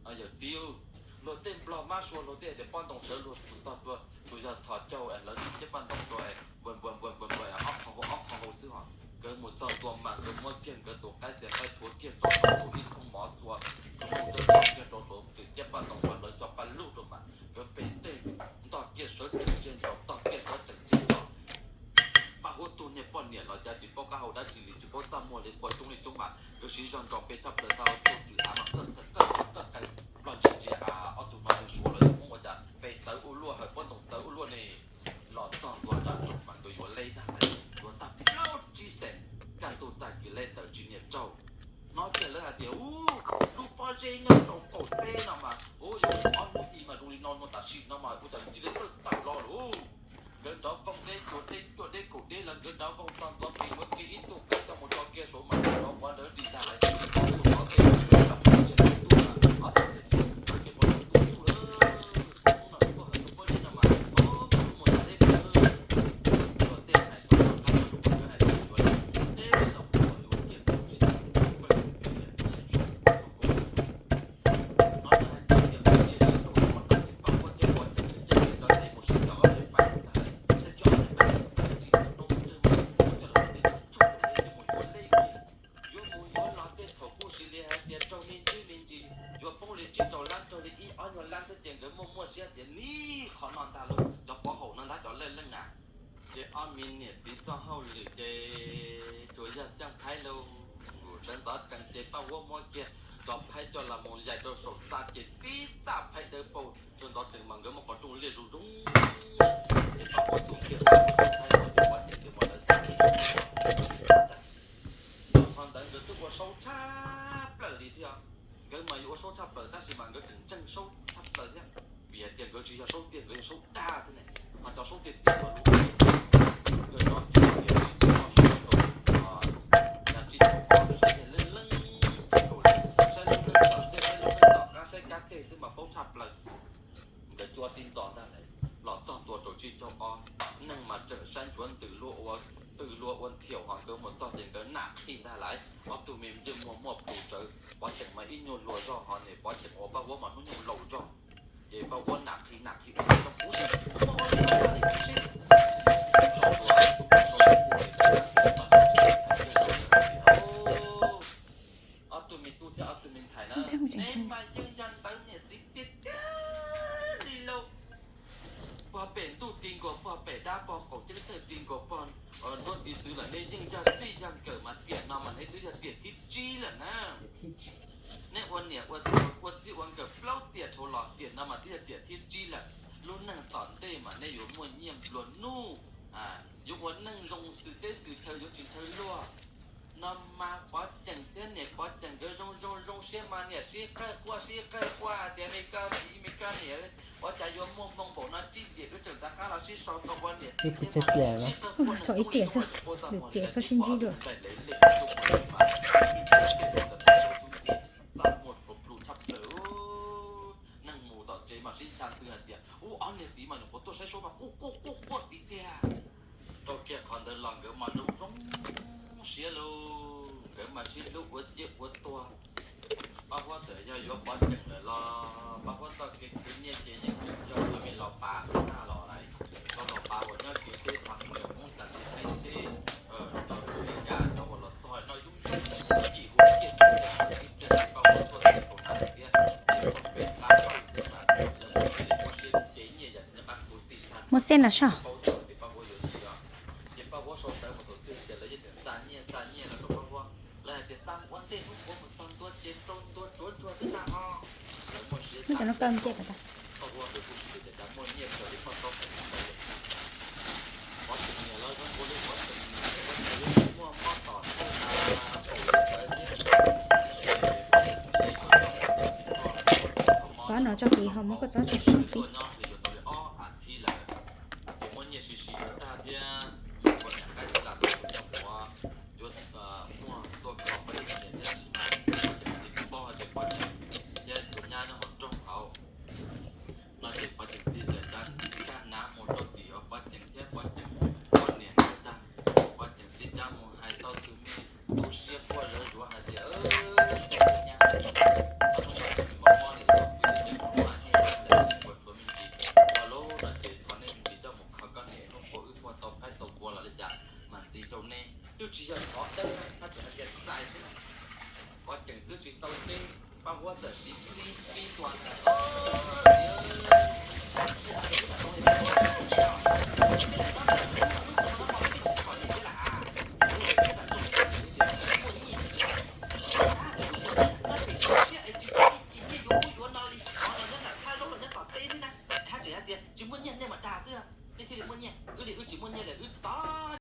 Yawm txiv, luag tej nplog mab sua luag tej tias pob ntoo sawv luag mus txog tua, tus yog txhos caug es lawv tsis ciab paj ntoo tua es npua npua npua npua npua ob qho hau ob qho hau xwb hos. Nkawd mus txog tua mas nkawd muab kiag nkawd tus qaib xiav qaib thuav kiag rau saum tus ib thooj mov txua, tus ntoo dawb paug kiag rau saum tus ciab paj ntoo uas lawv cog paj lug rau mas nkawd pem tej ntog kiag sawv tsees kiag nraum tog kiag sawv tsees kiag nraum. Paj Huab tug niag poj niam los cas tsis paub qab hau dab tsi li, tsis paub txaj muag li, qhua coob li coob mas nkawd siv zog ntsos pes tshaj plaws, tau tug tswm av mas qawj qawj qawj qawj qawj, nplog ntsia ntsia, ob tug no yog Suav los yog Hmoob ua cas pes txawv ua luaj, hawm pob ntoo txawv ua luaj ne. Los txog ntua nram zoov mas nkawd yuav leb tag lawm, yuav tag plaub tsib xees, kaj ntug tag kis leb tawm tsis niam raug. Hnov kiag lawv hais tias, ub, lub pob zeb nyob rau qaum teb no mas, ub, yuav ob hnub i mas zoo li no no tam sim no mas ua cas cia li txawj tawm los lawm. Nkawd nrov voog deb cuag deb cuaj deb kaum deb lawm, nkawd nrov voog txog ntua pem yuav kiag ib tug qaib coj mus tso kiag saum mas nrov quav ntawd ris tag lawm, ob tug nrov tej mus rau nram kiag tus tub mas ob txhais tes tshiab mus rau kiag pem tus tub lawm. Hnub no kuj hawm tus pob zeb no mas, ub, mus tas deb lawm. Luag tej hais tau tau qab los rau nkawd hais tias yuav leb teb los kuj yuav kiag tus pej xeem tus pej xeem peb tus koob. Hnov lawv hais tias tiam tsiaj tsis tau ua no ces Paj Huab thiab Pov Ceem nkawd caij tsheb rau dej mus sab cov ob peb pais tag lawm, sab cov ob peb pais tsis tau rau tus twg mas coj los txij tus tshauj tus dej ces mus yuav leb kiag. Yuav mus yuav los tej thaum kuj sis li hais tias raug me ntsis me ntsis yuav poob li tsib rau lab raug li ib ob nyuag lab xwb ces nkawd muaj muaj siab tias nib qhov no ntag lauj, cov pov haum no ntag cov laj leej na. Ces ob me niam txiv txoj hauj lwm ces tsuas yog xyaj phaib lauj. Sawv ntxov tsees ces Paj Huab muab kiag cov phaib coj los mus yaim rau saum txaj ces tib txaj phaib dawb paug. Sawv ntxov tsees mas nkawd muaj qhov rooj liaj zoo zoo. Ces Paj Huab xub kiag Paj Huab ces Pov Ceem ces mus lawv xab. Qhov ntawd nkawd twb ua saub tshaj plaws li thiab. Nkawd mas yuav ua saub tshaj plaws tab sis mas nkawd tseem ntseeg saub tshaj plaws thiab. Vim hais tias nkawd tsis yog saub tiag, nkawd yog saub dag xwb ne. Mas cov saub tiag tiag mas lub nkawd cov tiag tiag tsis tau saub rau yog tsis tau qhov saib tiag leej leej tsis kaum li. Saib lub neej tom tej, saib lub neej tom qab, saib kab teg xwb mas paub tshaj plaws. Nkawd cuab tib ntxov ntag lawm, los txog ntua rau tsib caug ob, neeg mas tseem saib nchuav ntws luag ua, ntws luag ua nthiaum ho nkawd mus txog ces nkawd nam qhi ntag lawm. Ob tug me ntsej muag muaj plhu tsawv, Pov Ceem mas ib nyuag hluas zog ho niam Pov Ceem ua Paj Huab mas hnub nyoog laus zog. Ces Paj Huab nam qhi nam qhi ua rau kuv ob tug me tub thiab ob tug me ntxhais na, neb mas yeej yog ntawv niam txiv tiag tiag li lauj. Pog pem ntuj ti nkaus pog pem dab, pog qaum ceeb thawj ti nkaus pog nruab ti txwv lawm, neb yeej yog txij yog nkawm mas tiam no mas neb twb yog tiam thib tsib lawm na. Neb ua niam ua txiv ua nkawm plaub tiam dhau los tiam no mas twb yog tiam thib tsib lawm. Lub neej tom ntej mas neb yuav muaj nyiaj nplua nuj, yuav ua neej zoo xwm teb xwm chaw yuav tsis ntshaw luag. No mas Pov Ceem thiab niam Pov Ceem nkawd zoo zoo zoo siab mas niam sib qawg quaj sib qawg quaj hais tias me koj txiv me koj niam, ua cas yuav muaj hmoo npaum no, tsib tiam wb tseem rov qab los sib sau tau ua niam txiv thiab no, sib qawg quaj neeg coob li coob li, lwm tiam txhob sib ntsib dua. Txaj muag tsuav plhu tshaj plaws, neeg mus tom tsev mas sib ncha ntws hais tias ub ob niag txiv mas nyuam qhuav tuaj saib saub mas quaj quaj quaj quaj tiag tiag. Rau kiag qhov ntawd los nkawd mas zoo zoo siab lauj, nkawd mas sib hlub ua ciaj ua tuag. Paj Huab txawm yog yuav Pov Ceem lawm los Paj Huab txoj kev khwv nyiaj ces yeej tseem yog tus me los pav xwb tag los lawm. Tus los pav uas nyob kev teb xav mus yog Hmoob xav tsis theej teb, cov Amelikas cov uas los txog no yub yub yim hu kiag tus teb xav tsis theej teb Paj Huab tuaj txog kaum na thiab teb kaum peb qab xwb mas lawv muaj siab li muaj siab ces nyiaj yam li qab khuv xim tag. Muaj xej los soj. Paub txog tias Paj Huab yuav tsis yog, ces Paj Huab sau ntawv mus thaum twg ces lawv yeej tseem xa nyiaj xa nyiaj los rau Paj Huab. Lawv hais tias xa mus ua ntej hnub puav mus txog ntua ces rau ntua tsuav ntsuag xwb tag ho. Lawv muaj siab xa Paj Huab nkawd kuj tsis tias cas muaj nyiaj raws li koj tau hais ntawd li. Pov Ceem niam los zoo nkaus li Pov Ceem niam ua cas yuav muaj mob tom thauj na, kaum li txawv thiab. Pov no tso kiv ho muab koj txob tso seb fib. Nyob ces yuav tau li ob as thiv lawm, ces muaj nyiaj sib sib yuav tag thiab, ua niam qaib tij laug mus coj mus yuav muag tuaj kho Pov Ceem niam thiab tab sis mas Pov Ceem tsis paub hais tias Pov Ceem thiab tus nyab nyob hauv nroog hauv. No ces Pov Ceem txiv txawm cab nab mus rau tim Pov Ceem thiab Pov Ceem poj niam nkawd tag, Pov Ceem txiv cab mus hais tau tus me tu siab quaj zawv zuav hais tias, tus nyab, hnub no tus me mob mob li, Twb tsis yog qhov dawb, hab tseem hais tias txais xwb. Qhov tseem twb tsis tau teb, pab huab txawm tiv txib pib tua ntag.